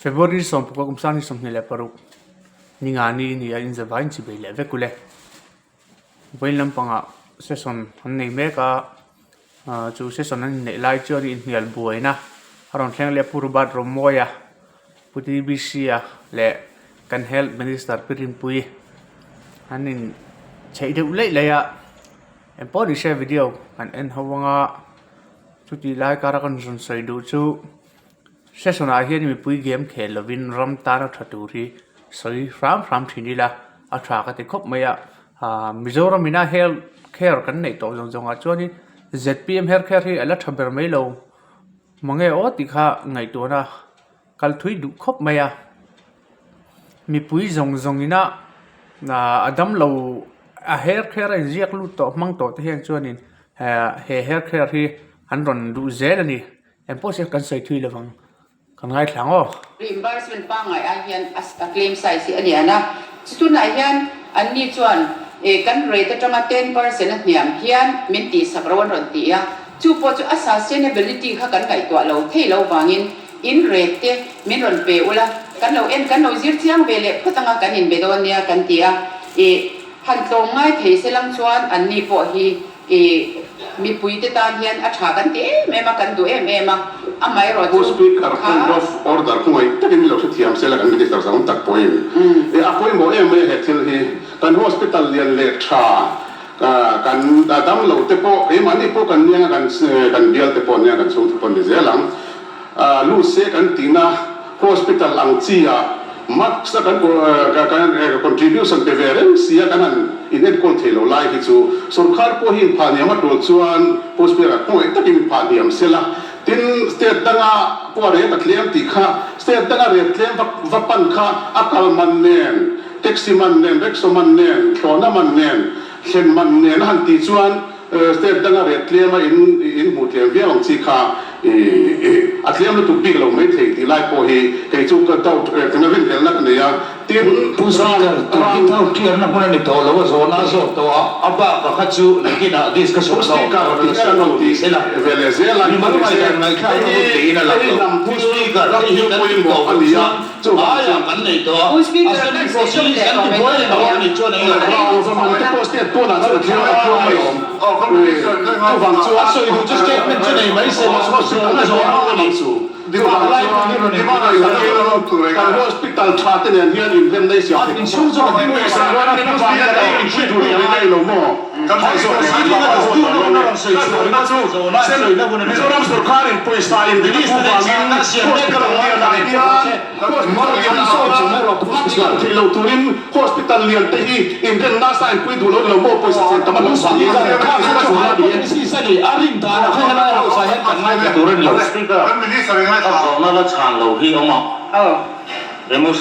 February sawmpakua kum sang ni 26 ningani ni a inzavai inchibei leh vek ule. Vawiin lampangah session an nei mek a, ah chu session an inneih lai chuan inhnial buaina a rawn thleng leh a Pu Robert Romawia Pu TBC-a leh kan Health Minister Pi Rinpuii an inchheih deuh laih laih a, engpawh ni se video kan en ho anga chutih lai kara kan rawn sawi duh chu. Session ah hian mipui game khel lovin ram tana tha tur hi sawi hram hram thin ila a tha ka ti khawp mai a ah Mizoram ina health care kan neih tawh zawng zawng ah chuanin zpm health care hi a la tha ber mai lo mange aw tih kha ngaihtuahna kal thui duh khawp mai a mipui zawng zawng ina ah a damlo a health care a inziak lut tawh hmang tawh te hian chuanin he health care hi an rawn duh zel a ni. Engpawh se kan sawi thui lovang, kan ngaithla ang aw. Reimbursement pangngai ai hian a claim size hi a lian a, chutunah hian anni chuan kan rate atanga 10% a hniam hian min tihsak ro an rawn ti a, chu pawh chu a sustainability kha kan ngaihtuah lo thei lo vangin in rate te min rawn pe ula, kan lo en kan lo zir chiang ve leh phawt anga kan inbe dawn nia kan ti a, han tlawm ngai thei se lang chuan anni pawh hi I mipuite tan hian a tha kan ti em em a, kan duh em em a, amaherawhchu Pu Speaker, kha. Point of Order khawngaih takin lo hrethiam sela kan Minister zang tak pawhin i a pawimawh em mai a he thil hi. Kan hospital lian leh tha kan dam lo te pawh keimahni pawh kan niang a, kan kan bial te pawh nia kan chhungte pawh ni zel ang. Lut se kan tihna hospital ang chi ah max a kan contribution pe ve reng si a kan han in enkawl thei lo lai hi chu sorkar pawh hi inphah hniam a tul chuan post paper ah khawngaih takin inphah hniam se la. Tin, state danga pawh a ret a tlem tih kha state danga ret tlem va va pan kha a kal man nen, taxi man nen, rickshaw man nen, thlawhna man nen, thlen man nen a han tih chuan State danga ret tlem a in in hmuh tlem viau ang chi kha a tlem lutuk bik lo mai thei tih lai pawh hi kei chu ka doubt tina rinhlelhna ka nei a, tin Pu Speaker, tun hi doubt clear na hmun a ni tawh lo a, zawhna a zawk tawh a, a bak a kha chu nakinah discussion Pu a awm Speaker dawn a tih la hian sawi an rawn tur ti ni se la. ve leh zel a, Mimal ngaihdan ngaihthlak hei na hi hun tiin a hei lang hi lo. hnam Pu thil Speaker, ram hei hi thil kan tih pawimawh tawh a loh ni a, chuan chuvang aia chuan kan nei tawh a, Pu Speaker, Assembly kan sawi proceedings leh kan tawh ti mai buai leh dawn tawh a a nih chuan eng lo A sawi duh chu statement chu nei mai se la, zawhna zawhna a ni. Kan hospital tha te nen hian inremna i siam A inchhung chu ka hmu Mizoram sorkarin pawisa in dik a hmuh vangin hospital lian ah hian Hospital theih lo turin hospital lian te hi inren nasa inpui duh lo ni lo maw pawisa chen tam a lo vang in Speaker, Kan zawhna la chhan lo hi awm a.